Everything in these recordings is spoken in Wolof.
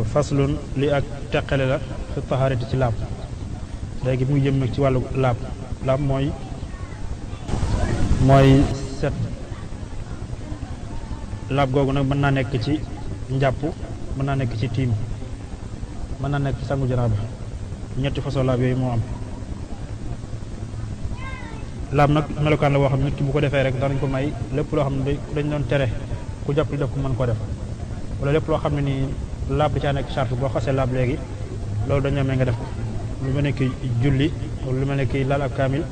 faslun li ak teqale la fi taharati ci laab léegi mu jëm nag ci wàllu laab mooy set. laab googu nag mën naa nekk ci njàpp, mën naa nekk ci tiim, mën naa nekk ci sangu janaaba. ñetti façon laab yooyu moo am. laab nag melokaan la boo xam ne nit ki bu ko defee rek danañ ko may lépp loo xam ne dañ doon tere ku jàpp li def ko mën koo def, wala lépp loo xam ne nii laab bi caa nekk charte boo xasee laab léegi loolu dañoo may nga def ko. lu ma nekk julli wala lu ma nekk laal ab kaamil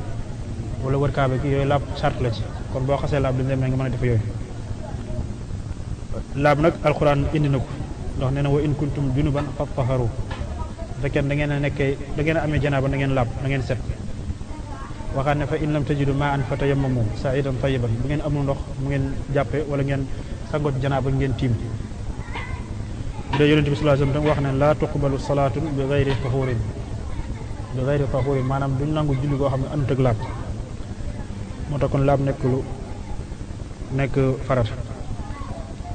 wala wër kaaba gi yooyu laab charte la ci, kon boo xasee laab dañ may nga mën a def yooyu. laab nag alxuraan indi na ko ndax nee na wa in kuntum junuban fattaharu, fekkee da ngeen a nekkee da ngeen a amee janaaba da ngeen laab da ngeen set. waxaat ne fa in lam tajidu maa an fatayammamu sa'idan tayyiban, bu ngeen amul ndox mu ngeen jàppe wala ngeen sangoot janaaba ngeen tiim. bu dee yonent bi sallallahu alayhi wasallam wax ne laa tuqbalu salaatun bi gayri tahurin maanaam duñ nangu julli koo xam ne àndut ak laab. moo tax kon laab nekk farat.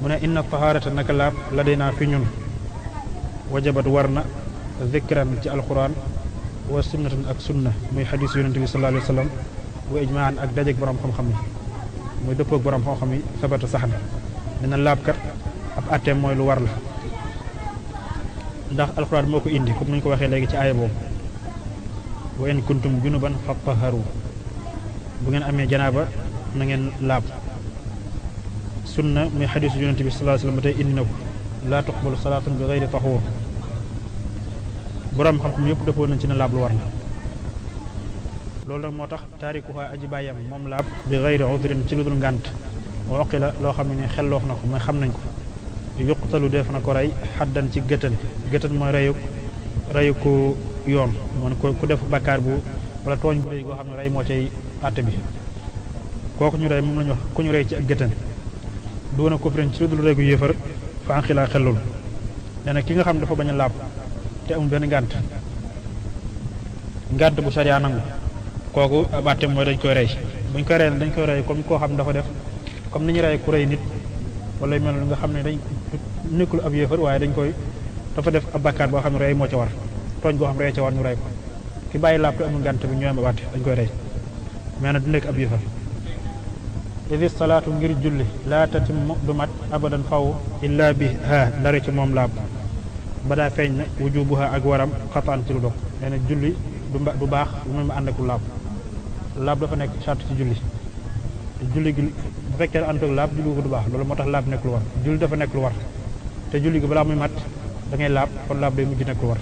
mu ne inna taharata naka laab la day naa fi ñun wajabat war na zikran ci alquran wa sunnatan ak sunna muy xadis yonent bi sallallahu alayhi wa sallam wa ijmaan ak dajeg borom xam-xam yi muy dëppoog borom xam-xam yi sabata sax na dina laabkat ab atteem mooy lu war la ndax alquran moo ko indi comme nañu ko waxee léegi ci aaya boobu wa in kuntum junuban fattaharu, bu ngeen amee janaaba na ngeen laab. sunna muy xadisu yonent bi sallallahu alayhi wasallam ba tey indi na ko laa tuqbalu salaatun bi gayri tahuur. borom xam-xam yëpp dëppoo nañ ci ne laab lu war na. loolu nag moo tax taarikuha aji bàyyam moom laab bi gayri udrin ci lu dul ngànt wa oqi la loo xam ne xelloof na ko mooy xam nañ ko yuqtalu def na ko rey xaddan ci gëtën mooy reyu ku yoon moom ku def bakkaar bu wala tooñ bu rëy goo xam ne rey moo cay àtte bi kooku ñu rey moom la ñu wax ku ñu rey ci ak gëtën duuna kufrin ci lu dul reegu yéefar fa an xilaa xellul. nee na ki nga xam dafa bañ a laab te amul benn ngànt bu sariya nangu kooku ab àtte mooy dañ koy rey. buñ koy rey dañ koy rey comme koo xam dafa def comme ni ñu rey ku rey nit wala yu mel nga xam ne dañ nekkul ab yéefar waaye dafa def ab bakkaar boo xam ne rey moo ca war, tooñ boo xam rey ca war ñu rey ko. ki bàyyi laab te amul ngànt bi ñooy ab àtte dañ koy rey mais nag du nekk ab yéefar. idi salaatu ngir julli laa tatimmu du mat abadan faw illa biha ndare ci moom laab ba daa feeñ na wujubuha ak waram xataan ci lu dog. nee na julli du baax lu muy ma ànd ak laab dafa nekk charte ci julli gi bu fekkee ànd ak laab julli ko du baax. loolu moo tax laab nekk lu war, julli dafa nekk lu war te julli gi balaa muy mat da ngay laab kon laab day mujj nekk lu war.